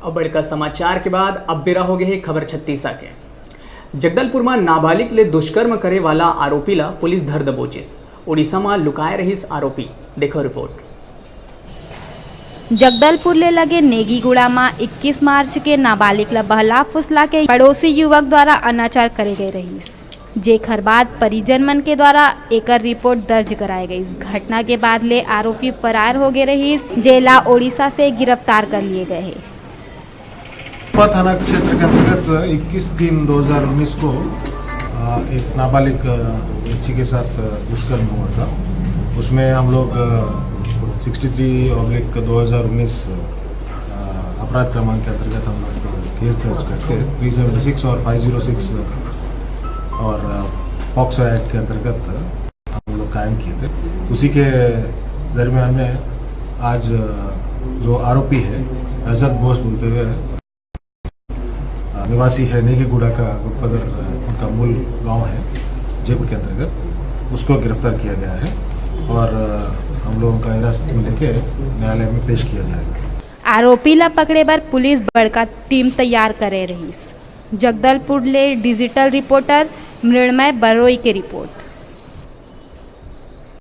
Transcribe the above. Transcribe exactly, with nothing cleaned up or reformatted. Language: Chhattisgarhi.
अब बड़का समाचार के बाद अब बेरा हो गए हे खबर छत्तीसा के। जगदलपुर म नाबालिग ले दुष्कर्म करे वाला आरोपी ला पुलिस धर दबोचिस। उड़ीसा म लुकाए रहिस आरोपी। देखो रिपोर्ट। जगदलपुर ले लगे नेगीगुड़ा म इक्कीस मार्च के नाबालिग ल बहला फुसला के पड़ोसी युवक द्वारा अनाचार करे गए रहिस, जेखर बाद परिजन मन के द्वारा एकर रिपोर्ट दर्ज कराए गइस। घटना के बाद ले आरोपी फरार हो गए रहिस, जेला ओडिशा से गिरफ्तार कर लिए गए हे। थाना क्षेत्र के अंतर्गत इक्कीस तीन दो हज़ार उन्नीस को अ, एक नाबालिग अ, बच्ची के साथ अ, दुष्कर्म हुआ था। उसमें हम लोग सिक्सटी थ्री ऑब्लिक दो हज़ार उन्नीस अपराध क्रमांक के अंतर्गत हम लोग केस दर्ज करके थ्री सेवेंटी सिक्स और फ़ाइव ज़ीरो सिक्स और पॉक्सो एक्ट के अंतर्गत हम लोग कायम किए थे। उसी के दरमियान में आज अ, जो आरोपी है रजत बोस बोलते हुए अ, निवासी है नेगीगुड़ा का गुटपगर, अ, उनका मूल गांव है जयपुर के अंतर्गत, उसको गिरफ्तार किया गया है और अ, हम लोगों का हिरासत में लेके न्यायालय में पेश किया जाएगा। आरोपी ला पकड़े बर पुलिस बड़का टीम तैयार करे रहिस। जगदलपुर ले डिजिटल रिपोर्टर मृण्मय बरोई के रिपोर्ट।